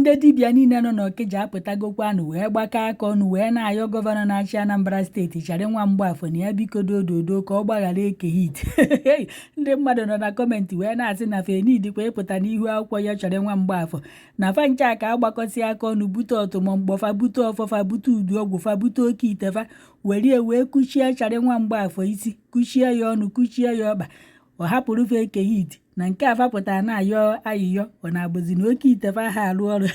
Ndị dibịa niile nọ n'Ọkịja apụtagokwanụ wee gbakọ aka ọnụ wee na-ayọ gọvanọ na-achị Anambra steeti Charlie Nwa Mgbafọ na ya biko dododo ka ọ gbaghara Eke Hit. Ndị mmadụ nọ na comment wee na-asị na fa enidikwa ịpụta n'ihu akwụkwọ ya Charlie Nwa Mgbafọ na fa ncha ka agbakọsị aka ọnụ bute ọtụmọmkpọ fa, bute ọfọ fa, bute udu ọgwụ fa, bute oke ite fa, werie wee kuchie Charlie Nwa Mgbafọ isi, kuchie ya ọnụ, kuchie ya ọkpa, ọ hapụrụ fa Eke Hit. Na nke a fa pụtara na-ayọ ayịyọ, ọ na-abụzi na oke ite fa ha arụ ọrụ.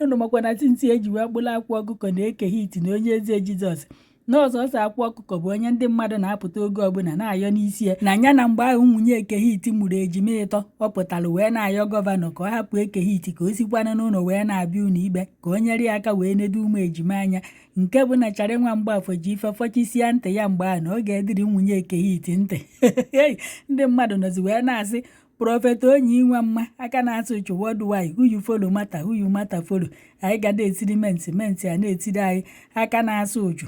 Unu makwa na since eji wee kpụrụ Akwa Ọkụkọ na Eke Hit na Onye Eze Jizọs na ọsọsọ Akwa Ọkụkọ bụ onye ndị mmadụ na-apụta oge ọbụla na-ayọ n'isi ya. Na ya na mgbe ahụ nwunye Eke Hit mụrụ ejima ịtọ, ọ pụtara wee na-ayọ gọvanọ ka ọ hapụ Eke Hit ka o sikwana n'ụlọ wee na-abịa ụlọ ikpe ka o nyere ya aka wee nedo ụmụ ejima anya, nke bụ na Charlie Nwa Mgbafọ ji ife fọchisia ntị ya mgbe ahụ na ọ ga-ediri nwunye Eke Hit ntị. Ndị mmadụ nọzi wee na-asị Prophet Onyi Nwa Mma aka na-asụ uchu worldwide, who you follow matter, who you matter follow. Anyị ga na-etiri menti menti a na-etiri anyị aka na-asụ uchu.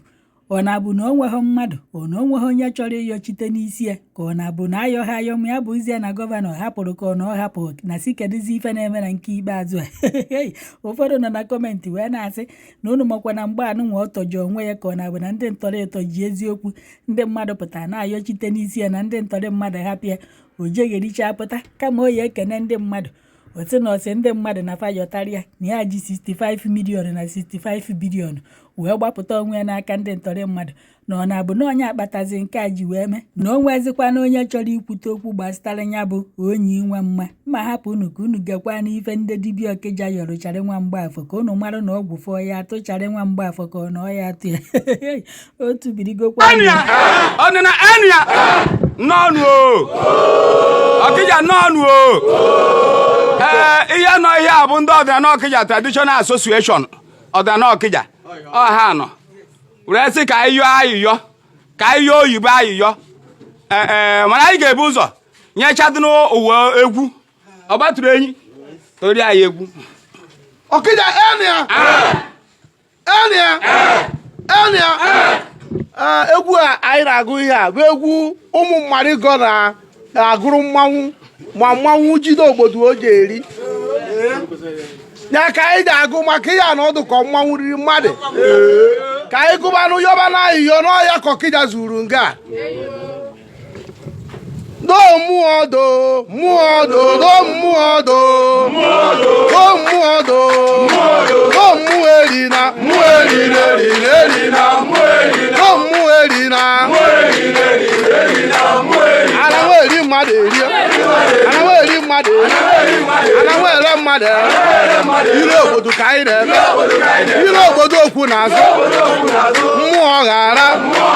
Ọ na-abụ na o nweghị mmadụ, ọ na o nweghị onye chọrọ ịyọchite n'isi ya, ka ọ na-abụ na ayọ ha ayọ ma ya bụzie na gọvanọ hapụrụ ka ọ na ọ hapụ na si kedụzi ife na-eme na nke ikpeazụ a. Ụfọdụ nọ na comment wee na-asị na unu makwa na mgbe anụnwa ọ tọjọ onwe ya, ka ọ na-abụ na ndị ntọrọ ịtọ ji eziokwu ndị mmadụ pụtara na-ayọchite n'isi ya na ndị ntọrị mmadụ hapụ ya o jeghericha pụta kama o ya ekene ndị mmadụ, osi na ọsị ndị mmadụ na fayọtara ya na ya ji 65 million na 65 billion wee gbapụta onwe ya n'aka ndị ntọrị mmadụ, na ọ na-abụ na onye akpatazi nke a ji wee mee na o nwezikwa na onye chọrọ ikwute okwu gbasatara ya bụ Onyi Nwa Mma. Ma hapụ unu ka unu gekwa n'ife ndị dibịa Ọkịja yọrọ Charlie Nwa Mgbafọ ka unu mara na ọgwụ fọọ ya atụ Charlie Nwa Mgbafọ ka ọ na ọ ya atụ ya otu birigokwa. Ọnịna enya nnọọnụ o, Ọkịja nnọọnụ o. Ee, ihe nọ ihe a bụ ndị ọdịnala Ọkịja Traditional Association, ọdịnala Ọkịja ọha nọ were sị ka anyị yọọ ayịyọ, ka anyị yọọ oyibo ayịyọ. Ee, mana anyị ga-ebu ụzọ nyechadụ n'ụwa egwu ọgbatụrụ enyi tori anyị egwu. Ọkịja enya enya enya. Egwu a anyị na-agụ ihe a bụ egwu ụmụ mmadụ na-agụrụ mmanwụ ma mmanwụ jide obodo o ji eri ya ka anyị ji agụ maka ihe a na ọdụ ka mmanwụ riri mmadụ, ka anyị gụbanụ yọba na ayịyọ n'ọya ka Ọkịja zuru nga do mmụọ, do mmụọ, do do mmụọ, do do mmụọ, do do mmụọ, erina mmụọ, erina erina erina do mmụọ, erina ana nwa eri mmadụ eri, ana nwa eri mmadụ eri, ana nwa ere mmadụ ere. Ire obodo ka anyị na-eme, ire obodo okwu n'azụ mmụọ ghara mmụọ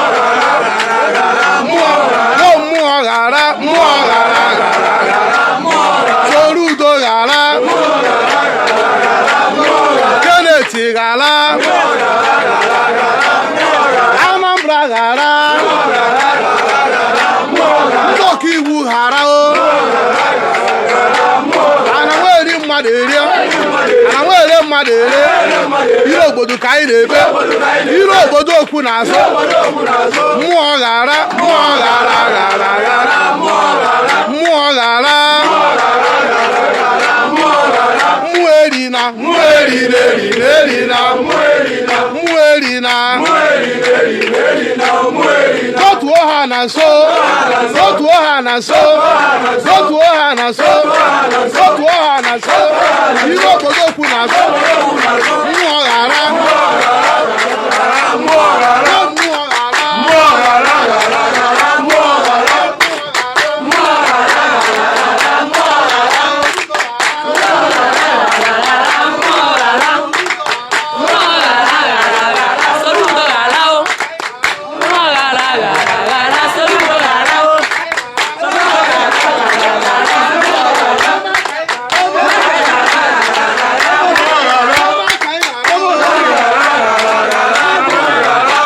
do mmụọ ghara mmụọ ghara soro udo ghara Kenneth ghara Anambra ghara ndị ọkaiwu ghara o ana nweri mmadụ eri, ana nwere mmadụ ere. Ire obodo ka anyị na-ebe, ire obodo okwu n'azụ mmụọ ghara mmụọ ghara ghara ghara mmụọ ghara mmụọ erina mmụọ erina erina erina mmụọ erina. Totuo ha na nso, totuo ha na nso, totuo ha na nso, totuo ha na nso. Ire obodo okwu n'azụ mmụọ ghara mmụọ ghara mmụọ ghara. Soludo ghara o. Mmụọ ghara ghara ghara, Soludo ghara o.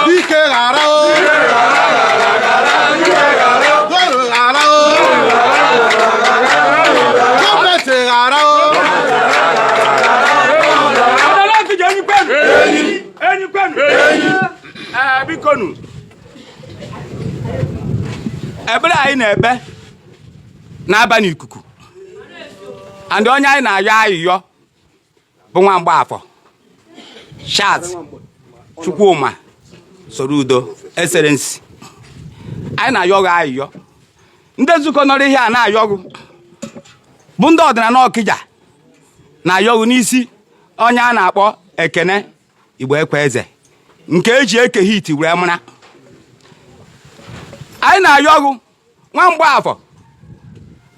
Dike ghara o, goro ghara o, gọọmenti ghara o. Ọdịnala Ọkịja, enyi kwenu, enyi kwenu. Ee, bikonu, ebere anyị na-ekpe na-aba n'ikuku and onye anyị na-ayọ ayịyọ Bụ nwa Mgbafọ Charles Chukwuma Soludo, Excellency, anyị na-ayọ gị ayịyọ. Ndị nzukọ nọrọ ihe a na-ayọ gị bụ ndị ọdịnala Ọkịja na-ayọ gị n'isi onye a na-akpọ Ekene Igbo Ekwe Eze, nke eji Eke Hit wee mara. Anyị na-ayọ gị, nwa Mgbafọ,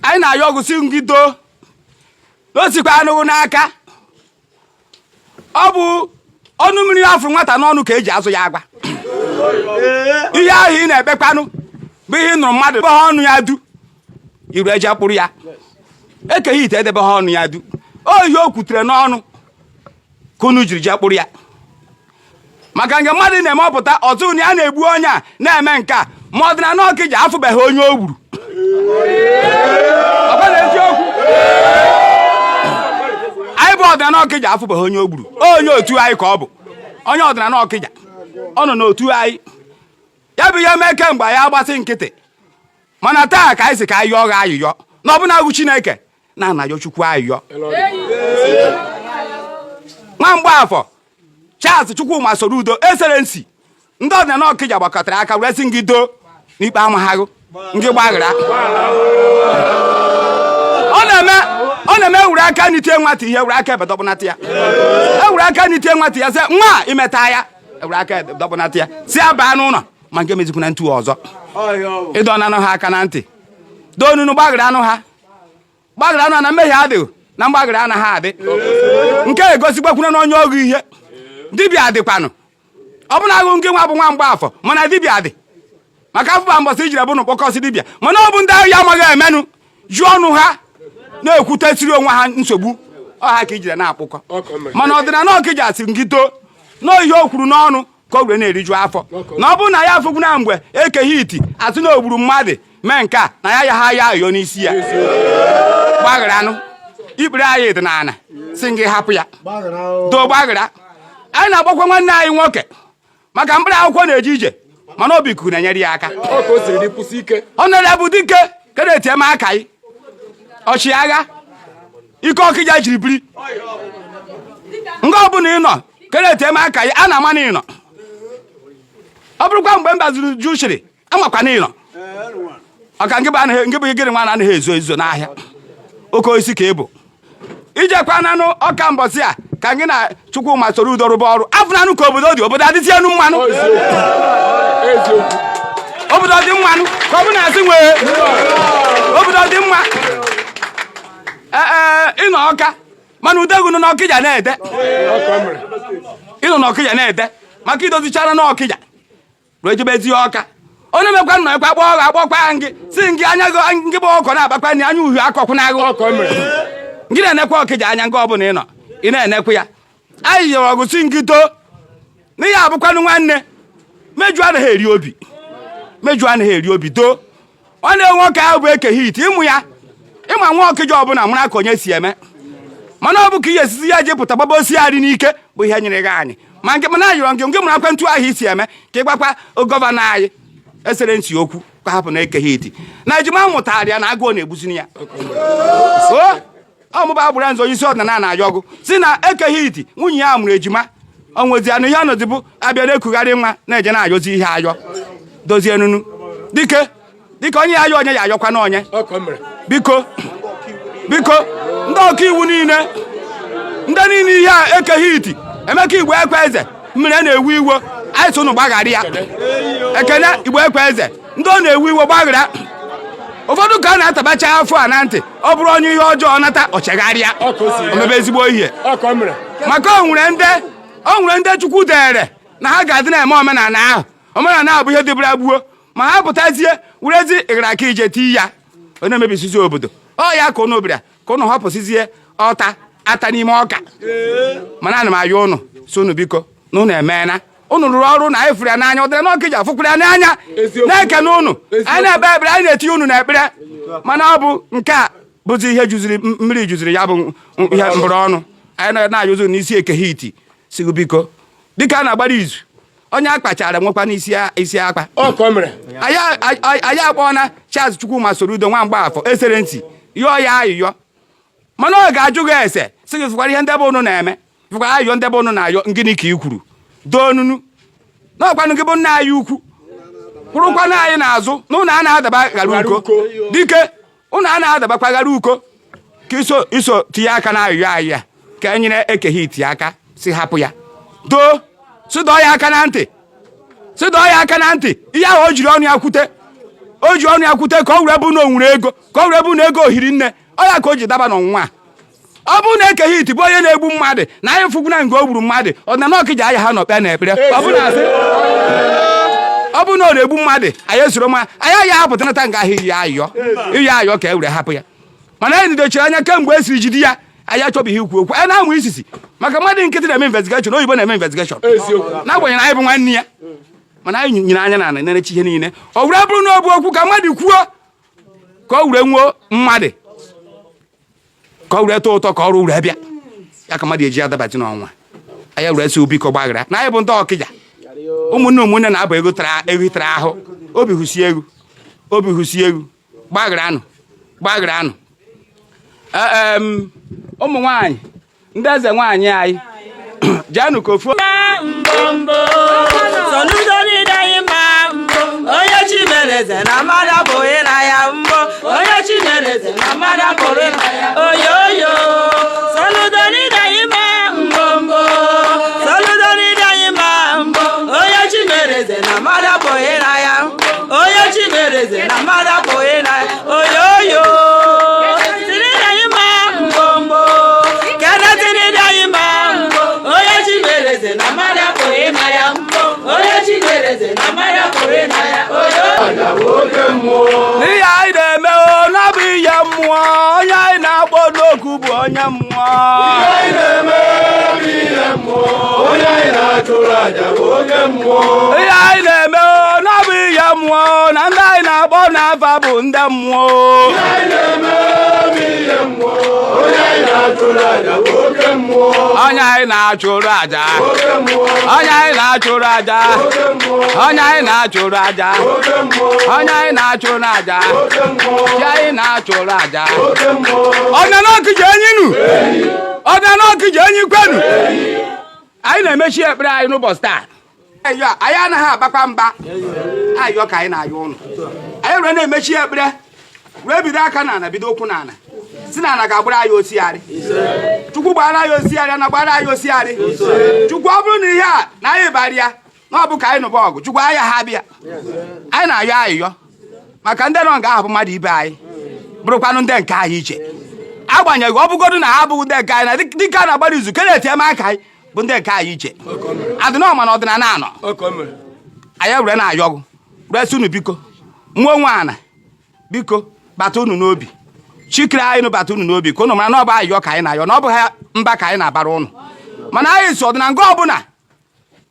anyị na-ayọ gị si ngị doo na o sikwa anụghị n'aka. Ọ bụ ọnụ mmiri afụrụ nwata n'ọnụ ka eji azụ ya agwa. Ihe ahụ ị na-ekpekwanụ bụ ihe ị nụrụ mmadụ ebe ha ọnụ ya du iru eje kpụrụ ya. Eke Hit edebe ha ọnụ ya du o ihe o kwutere n'ọnụ ka unu jiri jee kpụrụ ya, maka nke mmadụ na-eme ọpụta ọtụ na ya na-egbu onye a na-eme nke a. Ma ọdịnala Ọkịja afụbeghị onye o gburu. Ọ bụ na eziokwu, anyị bụ ọdịnala Ọkịja afụbeghị onye o gburu. Onye otu anyị ka ọ bụ, onye ọdịnala Ọkịja, ọ nọ n'otu anyị. Ya bụ ihe mee kemgbe anyị agbasị nkịtị, mana taa ka anyị si ka anyị yọọ gị ayịyọ na ọbụna agụ Chineke na-anayọ Chukwu ayịyọ. Nwa Mgbafọ Charles Chukwuma Soludo, Excellency, ndị ọdịnala Ọkịja gbakọtara aka wee sị ngị doo n'ikpe amaghagụ ngị gbaghara. Ọ na-eme ewere aka n'itie nwata ihe, ewere aka ebedọbụnata ya. Ewere aka n'itie nwata ya, sị nwa imeta ya, ewere aka edọbụnata ya, si ya baa n'ụlọ, ma nke mezikwana ntu ọzọ. Ịdọ na anụ ha aka na ntị, doonunu, gbaghara anụ ha, gbaghara anụ ha, na mmehie adịghị na mgbaghara anaghị adị. Nke a egosikwakwuna na onye ọgụ ihe dibịa dịkwanụ. Ọ bụna agụ nke nwa bụ nwa Mgbafọ, mana dibịa dị maka afụba mbọsị ijiri bụ na kpọkọsị dibịa, mana ọ bụ ndị ahụ ya amaghị emenụ ji ọnụ ha na-ekwutesiri onwe ha nsogbu ọha ka ijire na-akpụkọ. Mana ọdịnala Ọkịja si ngị too n'ihe o kwuru n'ọnụ ka o were na-eriju afọ, na ọ bụrụ na ya afụgwu mgbe Eke Hit atụ na ogburu mmadụ mee nke a, na ya ya ha ya ayọ n'isi ya gbagharanụ. Ikpere anyị dị n'ala si ngị hapụ ya, doo, gbaghara. Anyị na-agbakwa nwanne anyị nwoke maka mkpụrụ akwụkwọ na-eje ije, mana obi ikuku na-enyere ya aka. Ọ ka o siri dị, kwụsị ike. Honourable Dike Kenneth Emeakayi, ọchịagha ike Ọkịja jiri biri nga ọbụla ị nọ, Kenneth Emeakayi, a na-ama na ị nọ. Ọ bụrụkwa mgbe mba zuru ju chịrị, amakwa na ị nọ ọka ngị bụ anaghị ngị bụ gịnị nwa anaghị ezo ezo n'ahịa oke osisi ka ị bụ. Ijekwa nanụ ọka mbọsị a ka gị na Chukwuma Soludo rụba ọrụ afụnanụ ka obodo dị, obodo adịzi enu mmanụ. Eziokwu. Obodo dị mmanụ ka ọ bụ na-asị nwee obodo dị mma. Ee, ịnọ ọka, mana udegwu nọ n'Ọkịja na-ede. Ọ ka o mere. Ịnọ n'Ọkịja na-ede maka idozichara n'Ọkịja ruo ejebezi ọka. Onye mekwa nna ekwe akpọ ọgha akpọkwa ngị si ngị anya gị ngị bụ ọkọ na-agbakwa nri anya uhie akọkwụ n'agụ. Ọ ka o mere. Ngị na-enekwa Ọkịja anya nga ọbụla ị nọ, ị na-enekwa ya. Anyị yọrọ ọgụ si ngị too n'ihe abụkwanụ nwanne meju anaghị eri obi, meju anaghị eri obi. Too nwanne nwoke ahụ bụ Eke Hit, ịmụ ya ịma nwa Ọkịja ọbụla mara ka onye si eme, mana ọ bụ ka ihe esisi ya ji pụta gbaba osi ya dị n'ike bụ ihe nyere gị anyị ma nke mana ayọrọ nke nke mara ekwentị ahụ isi eme ka ị gwakwa governor anyị, Excellency, okwu ka hapụ na Eke Hit na ejima mụtara ya na agụụ na-egbuzini ya. O ọmụba agbụrụ nzọ isi ọdịnala na-ayọ ọgụ si na Eke Hit nwunye ya mụrụ ejima o nwezi anụ ihe ọnọdụ bụ abịa na-ekugharị nwa na-eje na-ayọzi ihe ayọ dozie nunu dike dịka onye ya ayọ onye ya ayọkwa na onye. Ọ ka o mere. Biko, biko, ndị ọkaiwu niile, ndị niile ihe a Eke Hit Emeka Igbo Ekwe Eze mmiri a na-ewu iwe, anyị sị ụnụ gbaghara ya. Ekene Igbo Ekwe Eze, ndị ọ na-ewu iwe, gbaghara. Ụfọdụ ka a na-atabacha afọ a na ntị, ọ bụrụ onye ihe ọjọọ nata o chegharịa, Ọ ka o siri. omebe ezigbo ihe. Ọ ka o mere. Maka o nwere ndị Chukwu dere na ha ga-adị na-eme omenala ahụ. Omenala ahụ bụ ihe dịbara gbuo, ma ha pụtazie werezi ịghara aka ije tii ya, ọ na-emebisizi obodo. Ọ ya ka ụnụ bịara ka ụnụ họpụsizie ọta ata n'ime ọka. Mana ana m ayọ ụnụ si ụnụ biko na ụnụ emeela, ụnụ rụrụ ọrụ na anyị fụrụ ya n'anya. Ọdịna n'Ọkịja fụkwara ya n'anya. Eziokwu. Na-ekene ụnụ. Anyị na-ekpe ekpere, anyị na-etinye ụnụ n'ekpere, mana ọ bụ nke a bụzi ihe juziri mmiri juziri ya bụ ihe mbụrụ ọnụ. Anyị na-ayụzi ụnụ n'isi Eke Hit sigo biko, dịka a na-agbara izu onye a kpachara nwekwa n'isi isi akpa. Ọ ka o mere. Anyị akpọọna Charles Chukwuma Soludo, nwa Mgbafọ, Excellency, yọọ ya ayịyọ, mana ọ ga-ajụ gị ese si gị fụkwara ihe ndị be ụnụ na-eme. Fụkwa ayọ ndị be ụnụ na-ayọ gịnị ka i kwuru doonunu n'ọkwanụ gị bụ nna anyị ukwu kwụrụkwanụ anyị n'azụ na ụnụ a na-adaba ghara uko dike ụnụ a na-adabakwa ghara uko ka iso iso tinye aka na ayụyọ anyị ya ka e nyere Eke Hit aka si hapụ ya doo si dọọ ya aka na ntị si dọọ ya aka na ntị ihe ahụ o jiri ọnụ ya kwute o ji ọnụ ya kwute ka ọ were bụ na o nwere ego ka ọ were bụ na ego ohiri nne ọ ya ka o ji daba n'ọnwụnwa a. Ọ bụrụ na Eke Hit bụ onye na-egbu mmadụ na anyị fụkwu na nga o gburu mmadụ ọdịnala Ọkịja aya ha nọkpe na ekpere ọ bụ na asị ọ bụrụ na ọ na-egbu mmadụ anyị esoro ma anyị aya hapụtanata nga ahụ iyi ayọ iyi ayọ ka e were hapụ ya. Mana anyị nedochiri anya kemgbe e siri jide ya anyị achọbeghị ikwu okwu anyị na-amụ isisi maka mmadụ nkịtị na-eme investigation oyibo na-eme investigation n'agbanyeghị na anyị bụ nwanne ya mana anyị nyere anya na ala nerechi ihe niile ọ were bụrụ na ọ bụ okwu ka mmadụ kwuo ka ọ were nwuo mmadụ ka ọ were tọọ ụtọ ka ọrụ were bịa ya ka mmadụ eji adabati n'ọnwa anyị were sị biko gbaghara na anyị bụ ndị Ọkịja ụmụnne ụmụnne na-abụ ego tara ego tara ahụ obi hụsie egwu obi hụsie egwu gbagharanụ gbagharanụ ụmụ nwanyị ndị eze nwaanyị anyị jeenụ ka ofu Onye chi mere eze na mmadụ abụghị na ya mbọ onye chi mere eze na mmadụ abụghị na ya oyoyo Soludo n'ide anyị ma mbọ mbọ Soludo n'ide anyị ma mbọ onye chi mere eze na mmadụ abụghị na ya onye chi mere eze na mmadụ abụghị na ya oyoyo tinide anyị ma mbọ mbọ kedu tinide anyị ma mbọ onye chi mere eze na mmadụ abụghị na ya mbọ onye chi mere eze na mmadụ abụghị na ya oyoyo. N'ihe anyị na-eme o na-abụ ihe mmụọ onye anyị na-akpọ n'okwu bụ onye mmụọ. Ihe anyị na-eme o na-abụ ihe mmụọ na ndị anyị na-akpọ n'afa bụ ndị mmụọ. Onye anyị na-achụrụ aja onye anyị na-achụrụ aja onye anyị na-achụrụ aja onye anyị na-achụrụ aja chi anyị na-achụrụ aja. Ọdịnala Ọkịja enyinu ọdịnala Ọkịja enyi kwenu. Anyị na-emechi ekpere anyị n'ụbọchị taa. Anyị anaghị abakwa mba ayọ ka anyị na-ayọ ụnụ anyị were na-emechi ekpere were bido aka n'ala bido ụkwụ n'ala si n'ala ga-agbara anyị osighari Chukwu gbara anyị osighari na gbara anyị osighari Chukwu ọ bụrụ na ihe a na anyị bara ya na ọ bụ ka anyị nụba ọgụ Chukwu aya ha bịa anyị na-ayọ ayịyọ maka ndị nọ nga ahụ bụ mmadụ ibe anyị bụrụkwanụ ndị nke anyị iche agbanyeghị ọ bụgodu na ha abụghị ndị nke anyị na dịka a na-agbara izu Kenneth Emeakayi anyị bụ ndị nke anyị iche adịnọma na ọdịnala anọ anyị were na-ayọgụ resi unu biko mmụọ nwe ana biko bata unu n'obi chikere anyị nụ bata unu n'obi ka unu mara na ọ bụ ayịyọ ka anyị na-ayọ na ọ bụghị mba ka anyị na-abara ụnụ mana anyị si ọdịna nga ọbụla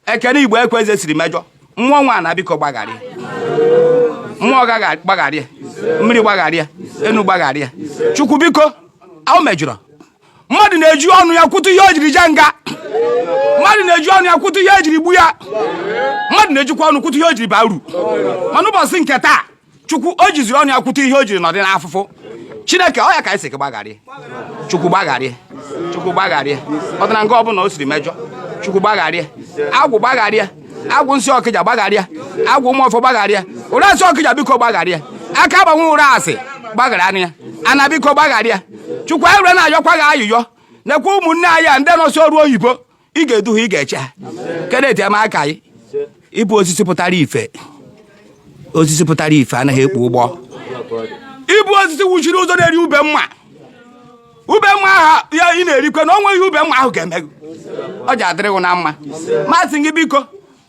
Ekene Igboekweze siri mejọ mmụọ nwe ana biko gbagharịa mmụọ gbagharịa mmiri gbagharịa enu gbagharịa Chukwu biko ahụ mejọrọ mmadụ na-eji ọnụ ya kwụtụ ihe o jiri jee nga mmadụ na-eji ọnụ ya kwụtụ ihe ejiri gbu ya mmadụ na-ejikwa ọnụ kwụtụ ihe o jiri baa uru mana ụbọchị nke taa Chukwu o jiziri ọnụ ya kwụtụ ihe o jiri nọdị n'afụfụ Chineke ọ ya ka anyị sị gị gbagharịa Chukwu gbagharịa Chukwu gbagharịa ọdịna nga ọbụla o siri mejọ Chukwu gbagharịa agwụ gbagharịa agwụ nsị Ọkịja gbagharịa agwụ ụmụọfọ gbagharịa ụra nsị Ọkịja biko gbagharịa aka agbanwe ụra asị gbaghara anya ya ana biko gbagharịa Chukwu anyị were na-ayọkwa gị ayụyọ nekwa ụmụnne anyị a ndị nọsi ọrụ oyibo ị ga-edu ha ị ga-eche ha Kenneth Emeakayi ịbụ osisi pụtara ife osisi pụtara ife anaghị ekpu ụgbọ ịbụ osisi wuchiri ụzọ na-eri ube mma ube mma ahụ ya ị na-erikwe na o nweghị ube mma ahụ ga-eme gị ọ ji adịrị gị na mma masị gị biko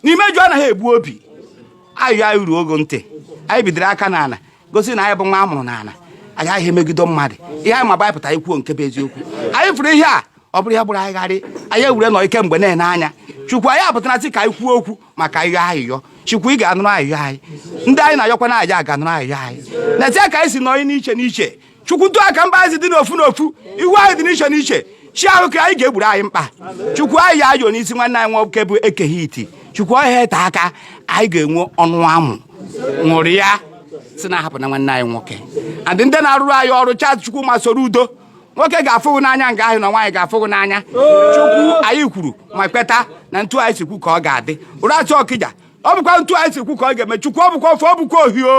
n'imeju anaghị egbu obi ayụ anyị ruo ogo ntị anyị bidoro aka n'ala gosi na anyị bụ nwa amụrụ n'ala anyị agaghị emegide mmadụ ihe anyị ma bụ anyị pụta ikwuo nke bụ eziokwu anyị fụrụ ihe a ọ bụrụ ya gbụrụ anyị gharị anyị ewure nọ ike mgbe na-ene anya Chukwu anyị apụtara sị ka anyị kwuo okwu maka ihe ayịyọ Chukwu ị ga-anụrụ ayịyọ anyị ndị anyị na-ayọkwa na aja ga-anụrụ ayịyọ anyị na-etie ka anyị si nọ n'iche n'iche Chukwu ntụ aka mba anyị dị n'ofu n'ofu ihu anyị dị n'iche n'iche chi ahụ ka anyị ga-egburu anyị mkpa Chukwu anyị ya ayọ n'isi nwanne anyị nwoke bụ Eke Hit Chukwu ọhịa ete aka anyị ga-enwe ọnụ amụ ṅụrụ ya si na ahapụ na nwanne anyị nwoke and ndị na-arụrụ anyị ọrụ Charles Chukwuma Soludo. Nwoke ga-afụ gị n'anya nga ahụ na nwaanyị ga-afụ gị n'anya. Chukwu, anyị kwuru ma kweta na ntu anyị si kwu ka ọ ga-adị. Ụrachi Ọkịja, ọ bụkwa ntu anyị si kwu ka ọ ga-eme. Chukwu, ọ bụkwa ofe, ọ bụkwa ohi o.